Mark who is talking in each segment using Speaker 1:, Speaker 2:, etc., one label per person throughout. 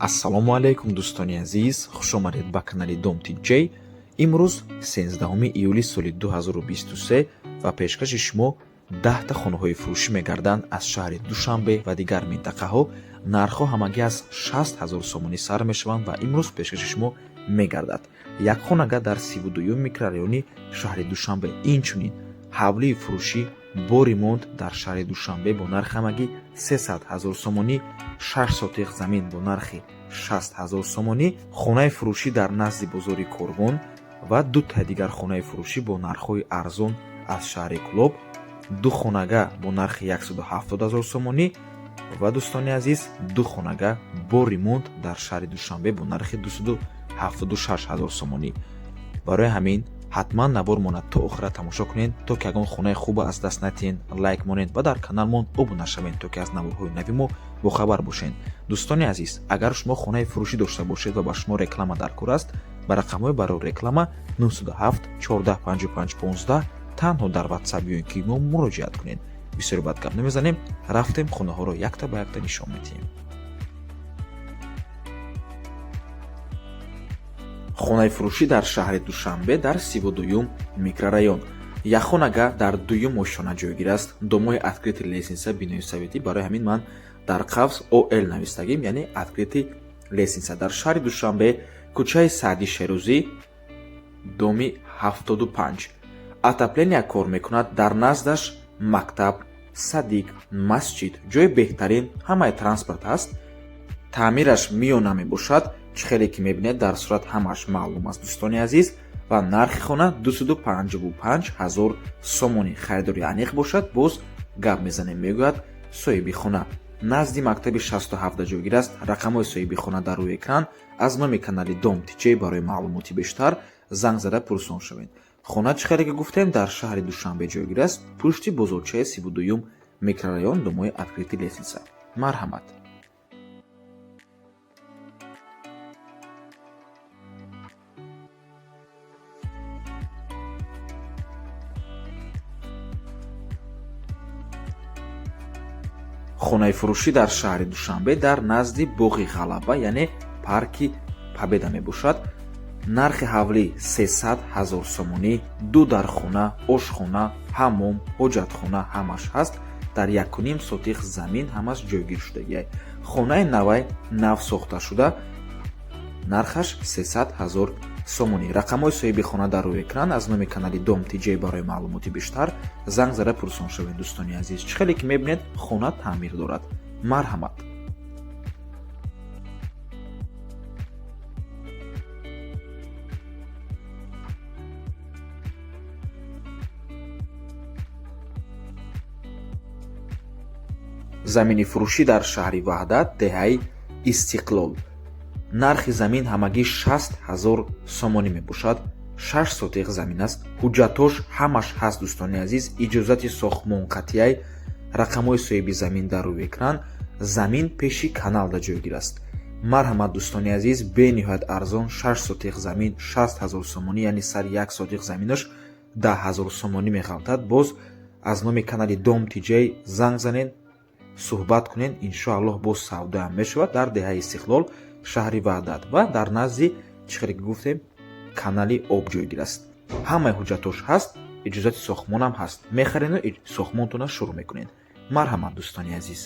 Speaker 1: Ассалому алайкум, дӯстони азиз, хушомадед ба канали Дом Тиҷей. Имрӯз 13 июли соли 2023 ва пешкаши шумо 10-та хонаҳои фурӯшӣ мегарданд аз шаҳри Душанбе ва дигар минтақаҳо. Нархҳо ҳамагӣ аз 60 ҳазор сомонӣ сар мешаванд ва имрӯз пешкаши шумо мегардад як хонага дар 32-юм микрорайони шаҳри Душанбе. Инчунин ҳавлии фурӯшӣ бо ремонт дар шаҳри Душанбе бо нархи ҳамагӣ 300 ҳазор сомонӣ, 6 сотиқ замин бо нархи 60 ҳазор сомонӣ, хонаи фурӯшӣ дар назди бозори Корвон ва дутаи дигар хонаи фурӯшӣ бо нархҳои арзон аз шаҳри Кӯлоб, ду хонага бо нархи 170 ҳазор сомонӣ ва, дӯстони азиз, ду хонага бо ремонт дар шаҳри Душанбе бо нархи 276 ҳазор сомонӣ. Барои ҳамин ҳатман навор монад, то охира тамошо кунед, то ки ягон хонаи хуба аз даст натиҳед. Лайк монед ва дар каналмон обуна шавед, то ки аз наворҳои нави мо бохабар бошед. Дӯстони азиз, агар шумо хонаи фурӯшӣ дошта бошед ва ба шумо реклама дар кор аст, ба рақамҳои барои реклама 907 14 55 15 танҳо дар Ватсап ё ин ки мо муроҷиат кунед. Бисёри бад гап намезанем, рафтем, хонаҳоро якта ба якта нишон медиҳем. Хонаи фурӯшӣ дар шаҳри Душанбе дар 32-юм микрорайон, як хонага дар дуюм ошёна ҷойгир аст. Домои открытый лестница, бинои советӣ. Барои ҳамин ман дар қавс ОЛ навистагим, яъне открытый лестница. Дар шаҳри Душанбе, кӯчаи Саъди Шерӯзӣ, доми 75. Отопления кор мекунад, дар наздаш мактаб, садик, масҷид, ҷои беҳтарин, ҳамаи транспорт ҳаст. Таъмираш миёна мебошад. Чӣ хеле ки мебинед, дар сурат ҳамааш маълум аст, дӯстони азиз. Ва нархи хона 255 ҳазор сомонӣ. Харидори аниқ бошад, боз гап мезанем, мегӯяд соҳиби хона. Назди мактаби 67 ҷойгир аст. Рақамҳои соҳиби хона дар рӯи экран. Аз номи канали Дом Тиҷей барои маълумоти бештар занг зада пурсон шавед. Хона, чӣ хеле ки гуфтем, дар шаҳри Душанбе ҷойгир аст, пушти бозорчаи 32-юм микрорайон, домои открытый лестница. Марҳамат. Хонаи фурӯшӣ дар шаҳри Душанбе дар назди боғи Ғалаба, яъне парки Победа мебошад. Нархи ҳавлӣ 300 ҳазор сомонӣ. Ду дархона, ошхона, ҳаммом, ҳоҷатхона ҳамаш ҳаст. Дар 1,5 сотиқ замин ҳамаш ҷойгир шудагиай. Хонаи навай, нав сохта шуда, нархаш 300 ҳазор сомонӣ. Рақамҳои соҳиби хона дар рӯи экран. Аз номи канали Дом Тиҷей барои маълумоти бештар занг зада пурсон шавед. Дӯстони азиз, чӣ хеле ки мебинед, хона таъмир дорад. Марҳамат. Замини фурӯшӣ дар шаҳри Ваҳдат, деҳаи Истиқлол. Нархи замин ҳамагӣ 60 ҳазор сомонӣ мебошад. 6 сотиқ замин аст. Ҳуҷҷатош ҳамаш ҳаст, дӯстони азиз, иҷозати сохтмон қатъияй. Рақамҳои соҳиби замин дар рӯи экран. Замин пеши каналда ҷойгир аст. Марҳамат, дӯстони азиз, бениҳоят арзон, 6 сотиқ замин 60 ҳазор сомонӣ, яъне сари як сотиқ заминаш 10 ҳазор сомонӣ меғалтад. Боз аз номи канали Дом Тиҷей занг занед, суҳбат кунед, иншоаллоҳ боз савдоям мешавад. Дар деҳаи Истиқлол, шаҳри Ваҳдат ва дар назди, чӣ хеле ки гуфтем, канали об ҷойгир аст. Ҳамаи ҳуҷҷатош ҳаст, иҷозати сохтмонам ҳаст. Мехарену сохтмонтона шурӯъ мекунед. Марҳамат, дӯстони азиз.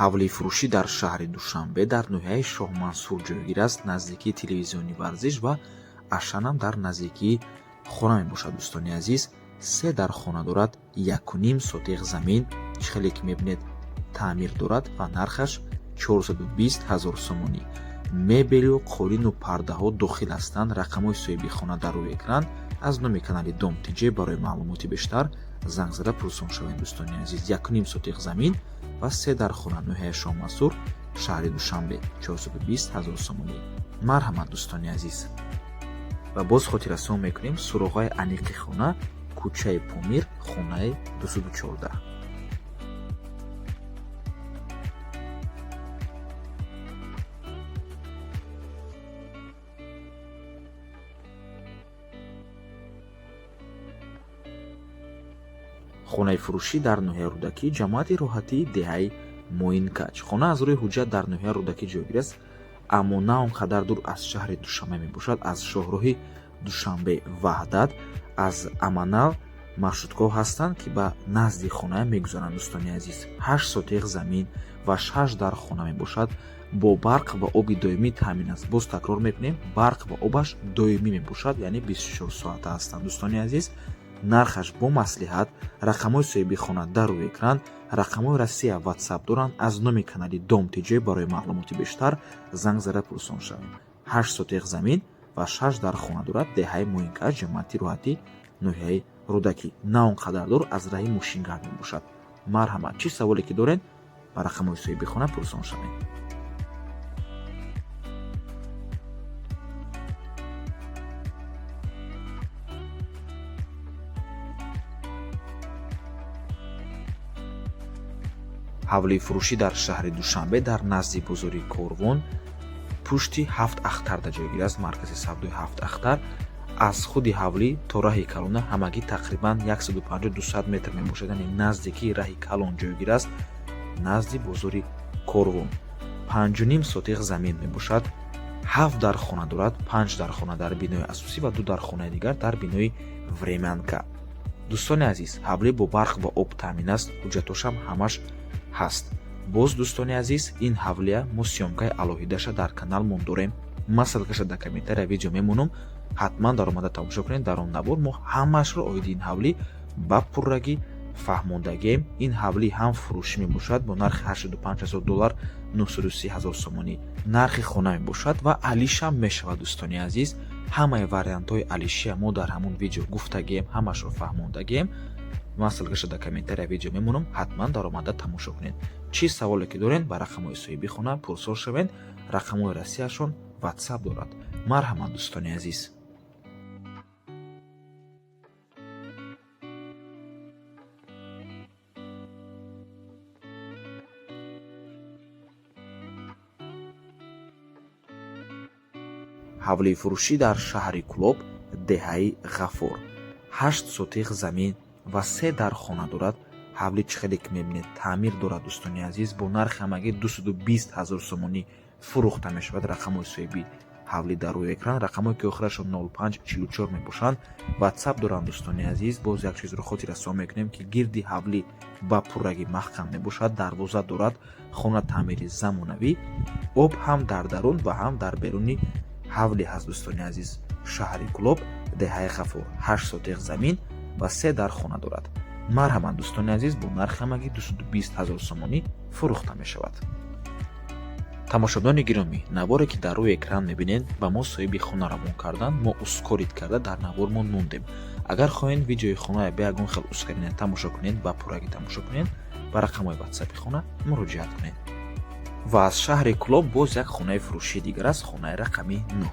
Speaker 1: Ҳавлии фурӯшӣ дар шаҳри Душанбе дар ноҳияи Шоҳмансур ҷойгир аст, наздикии телевизиони Варзиш ва Ашанам дар наздикии хона мебошад. Дӯстони азиз, се дар хона дорад, 1,5 сотиқ замин, чӣ хеле ки мебинед, таъмир дорад ва нархаш 420 ҳазор сомонӣ. Мебелю қолину пардаҳо дохил ҳастанд. Рақамҳои соҳиби хона дар рӯи экран. Аз номи канали Дом Тиҷе барои маълумоти бештар занг зада пурсон шавед. Дӯстони азиз, 1,5 сотиқ замин ва се дар хона, ноҳияи Шоҳмансур, шаҳри Душанбе, 420 ҳазор сомонӣ. Марҳамат, дӯстони азиз. Ва боз хотиррасон мекунем, суроғаи аниқи хона: кӯчаи Помир, хонаи 214. Хонаи фурӯшӣ дар ноҳияи Рӯдакӣ, ҷамоати Роҳатии деҳаи Моинкач. Хона аз рӯи ҳуҷҷат дар ноҳияи Рӯдакӣ ҷойгир аст, аммо на он қадар дур аз шаҳри Душанбе мебошад. Аз шоҳроҳи Душанбе Ваҳдат, аз Аманал маршруткаҳо ҳастанд, ки ба назди хона мегузаранд. Дӯстони азиз, 8 сотиқ замин ва 6 дар хона мебошад, бо барқ ва оби доимӣ таъмин аст. Боз такрор мекунем, барқ ва обаш доимӣ мебошад, яъне 24 соата ҳастанд. Дӯстони азиз, нархаш бо маслиҳат. Рақамҳои соҳиби хона дар рӯи экран, рақамҳои Россия, Ватсап доранд. Аз номи канали Дом ТЖ барои маълумоти бештар занг зада пурсон шавем. 8 сотиқ замин ва 6 дар хона дорад. Деҳаи Муинкаш, ҷамоати Роҳатӣ, ноҳияи Рӯдакӣ, на он қадар дур аз раҳи мошингард мебошад. Марҳамат, чӣ саволе ки доред, ба рақамҳои соҳиби хона пурсон шавед. Ҳавлии фурӯшӣ дар шаҳри Душанбе, дар назди бозори Корвон, пушти Ҳафт Ахтарда ҷойгир аст, маркази савдои Ҳафт Ахтар. Аз худи ҳавлӣ то раҳи калона ҳамагӣ тақрибан 150-200 метр мебошад, яъне наздикии раҳи калон ҷойгир аст, назди бозори Корвон. 5,5 сотиқ замин мебошад, ҳафт дар хона дорад, панҷ дар хона дар бинои асосӣ ва ду дар хонаи дигар дар бинои времянка. Дӯстони азиз, ҳавлӣ бо барқ ва об таъмин аст, ҳуҷҷатошам ҳамаш ҳаст. Боз, дӯстони азиз, ин ҳавлия мо съёмкаи алоҳидаша дар каналмон дорем, ман ссылкаша дар комментария видео мемонам, ҳатман даромада тамошо кунед. Дар он навор мо ҳамаашро оиди ин ҳавлӣ ба пуррагӣ фаҳмондагием. Ин ҳавлӣ ҳам фурӯшӣ мебошад, бо нархи 85 ҳазор доллар, 930 ҳазор сомонӣ нархи хона мебошад ва алишам мешавад. Дӯстони азиз, ҳамаи вариантҳои алишия мо дар ҳамон видео гуфтагием, ҳамаашро фаҳмондагием. Ман ссылкаша дар комментария видео мемонам, ҳатман даромада тамошо кунед. Чӣ саволе ки доред, ба рақамҳои соҳиби хона пурсор шавед. Рақамҳои Россияшон, Ватсап дорад. Марҳамат, дӯстони азиз. Ҳавлии фурӯшӣ дар шаҳри Кӯлоб, деҳаи Ғафур, 8 сотиқ замин ва се дар хона дорад. Ҳавли, чӣ хеле ки мебинед, таъмир дорад. Дӯстони азиз, бо нархи ҳамагӣ 220 ҳазор сомонӣ фурӯхта мешавад. Рақамҳои соҳиби ҳавлӣ дар рӯи экран, рақамҳое ки охирашон 0544 мебошанд, Ватсап доранд. Дӯстони азиз, боз як чизро хотиррасон мекунем, ки гирди ҳавлӣ ба пуррагӣ маҳкам мебошад, дарвоза дорад, хона таъмири замонавӣ, об ҳам дар дарун ва ҳам дар беруни ҳавлӣ ҳаст. Дӯстони азиз, шаҳри Кӯлоб, деҳаи Ғафур, 8 сотиқ замин ва се дар хона дорад. Марҳамат, дӯстони азиз, бо нархи ҳамагӣ 220 ҳазор сомонӣ фурӯхта мешавад. Тамошобинони гиромӣ, наворе ки дар рӯи экран мебинед, ба мо соҳиби хона равон карданд, мо ускорить карда дар навормон мондем. Агар хоҳед видеои хоная бе ягон хел ускорения тамошо кунед, ба пуррагӣ тамошо кунед, ба рақамҳои Ватсапи хона муроҷиат кунед. Ва аз шаҳри Кӯлоб боз як хонаи фурӯшии дигар аст, хонаи рақами 9.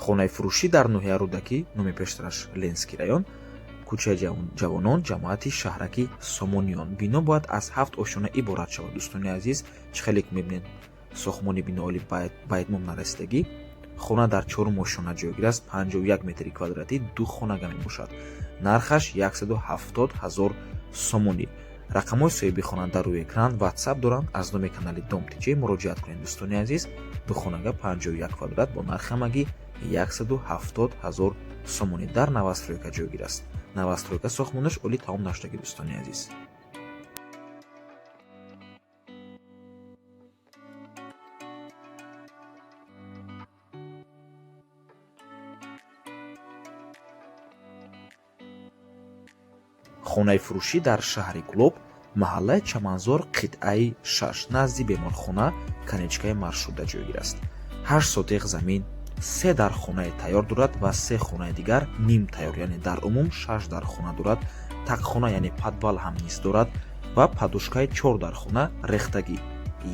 Speaker 1: Хонаи фурӯшӣ дар ноҳияи Рӯдакӣ, номи пештараш Ленский район, кӯчаи Ҷавонон, ҷамоати шаҳраки Сомониён. Бино бояд аз ҳафт ошёна иборат шавад. Дӯстони азиз, чӣ хеле ки мебинед, сохтмони бино оли ба итмом нарасидагӣ. Хона дар чорум ошёна ҷойгир аст, 51 метри квадратӣ, ду хонага мебошад. Нархаш 170 ҳазор сомонӣ. Рақамҳои соҳиби хона дар рӯи экран, Ватсап доранд. Аз номи канали Дом ТЖ муроҷиат кунед. Дӯстони азиз, ду хонага, 51 квадрат, бо нархи ҳамагӣ 170 ҳазор сомонӣ, дар новостройка ҷойгир аст. Новостройка, сохтмонаш оли тамом нашудагӣ, дӯстони азиз. Хонаи фурӯшӣ дар шаҳри Кӯлоб, маҳаллаи Чаманзор, қитъаи 6, назди беморхона, конечкаи маршрутда ҷойгир аст. 8 сотиқ замин, се дар хонаи тайёр дорад ва се хонаи дигар нимтайёр, яъне дар умум шаш дар хона дорад. Тақхона, яъне подвал ҳам низ дорад ва подушкаи чор дар хона рехтагӣ.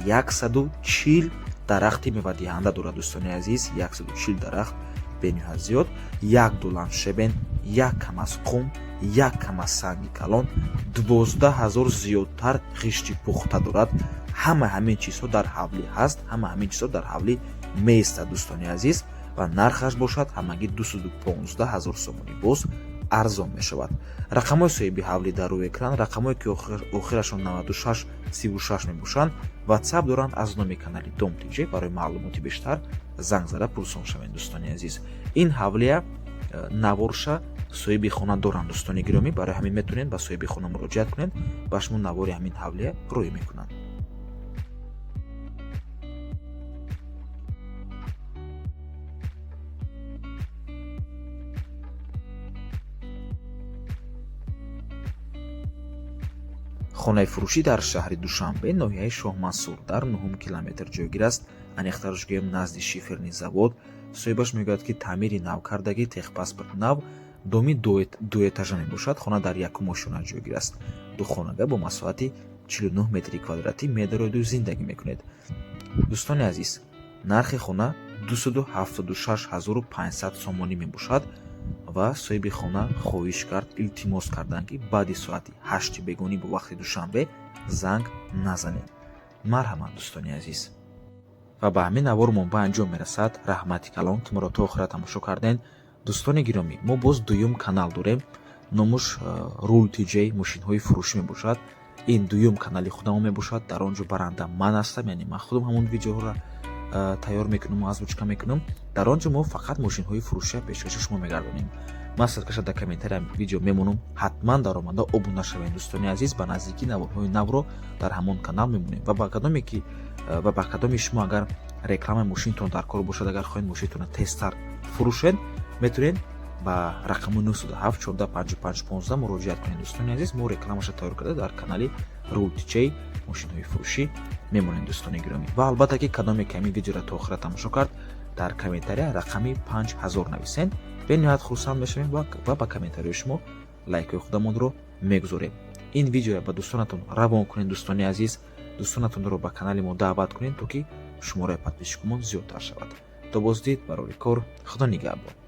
Speaker 1: 140 дарахти мевадиҳанда дорад. Дӯстони азиз, 140 дарахт, бениҳоят зиёд. Як дулам щебень, як камаз қум, як камаз санги калон, 12 000 зиёдтар ғишти пухта дорад. Ҳама ҳамин чизҳо дар ҳавлӣ ҳаст, ҳама ҳамин чизҳо дар ҳавлӣ меистад, дӯстони азиз. Ва нархаш бошад ҳамагӣ 215 ҳазор сомонӣ, боз арзон мешавад. Рақамҳои соҳиби ҳавлӣ дар рӯи экран, рақамҳое ки охирашон 96 36 мебошанд, ватсап доранд. Аз номи канали Дом ТЖ барои маълумоти бештар занг зада пурсон шавед, дӯстони азиз. Ин ҳавлия наворша соҳиби хона доранд, дӯстони гиромӣ. Барои ҳамин метавонед ба соҳиби хона муроҷиат кунед, ба шумо навори ҳамин ҳавлия рӯй мекунанд. Хонаи фурӯшӣ дар шаҳри Душанбе, ноҳияи Шоҳмансур, дар 9 километр ҷойгир аст. Аниқтараш гӯем, назди шиферный завод. Соҳибаш мегӯяд, ки таъмири нав кардагӣ, техпаспорт нав, доми дуэтажа мебошад. Хона дар якум ошёна ҷойгир аст. Духонага бо масоҳати 49 метри квадратӣ медароеду зиндагӣ мекунед. Дӯстони азиз, нархи хона 276 500 сомонӣ мебошад ва соҳиби хона хоҳиш кард, илтимос карданд, ки баъди соати 8 бегонӣ бо вақти Душанбе занг назанед. Марҳамат, дӯстони азиз. Ва ба ҳамин навормон ба анҷом мерасад. Раҳмати калон, ки моро то охира тамошо кардем. Дӯстони гиромӣ, мо боз дуюм канал дорем, номуш Рул ТЖ, мошинҳои фурӯшӣ мебошад. Ин дуюм канали худамон мебошад. Дар он ҷо баранда ман ҳастам, яъне ман худам ҳамон видеоҳоро тайёр мекунам, озвучка мекунам. Дар он ҷо мо фақат мошинҳои фурӯшия пешкаши шумо мегардонем. Ман ссылкаша дар комментария видео мемонам, ҳатман даромада обуна шавед, дӯстони азиз. Ба наздикӣ наворҳои навро дар ҳамон канал мемонем. Ва ба кадоме ки ва ба кадоми шумо агар рекламаи мошинтон дар кор бошад, агар хоҳед мошинтонро тезтар фурӯшед, метавонед ба рақами 907 14 55 15 муроҷиат кунед. Дӯстони азиз, мо рекламаша тайёр карда дар канали Рул ТЖ, мошинҳои фурӯшӣ мемонем, дӯстони гиромӣ. Ва албатта ки кадоме ки ҳамин видеоро то охира тамошо кард, дар комментария рақами 5000 нависен, бениҳоят хурсанд мешавем ва ба комментарияи шумо лайкҳои худамонро мегузорем. Ин видеоро ба дӯстонатон равон кунед, дӯстони азиз, дӯстонатонро ба канали мо даъват кунед, то ки шумораи подписчикумон зиёдтар шавад. То боздид, барори кор, Худо нигаҳбон.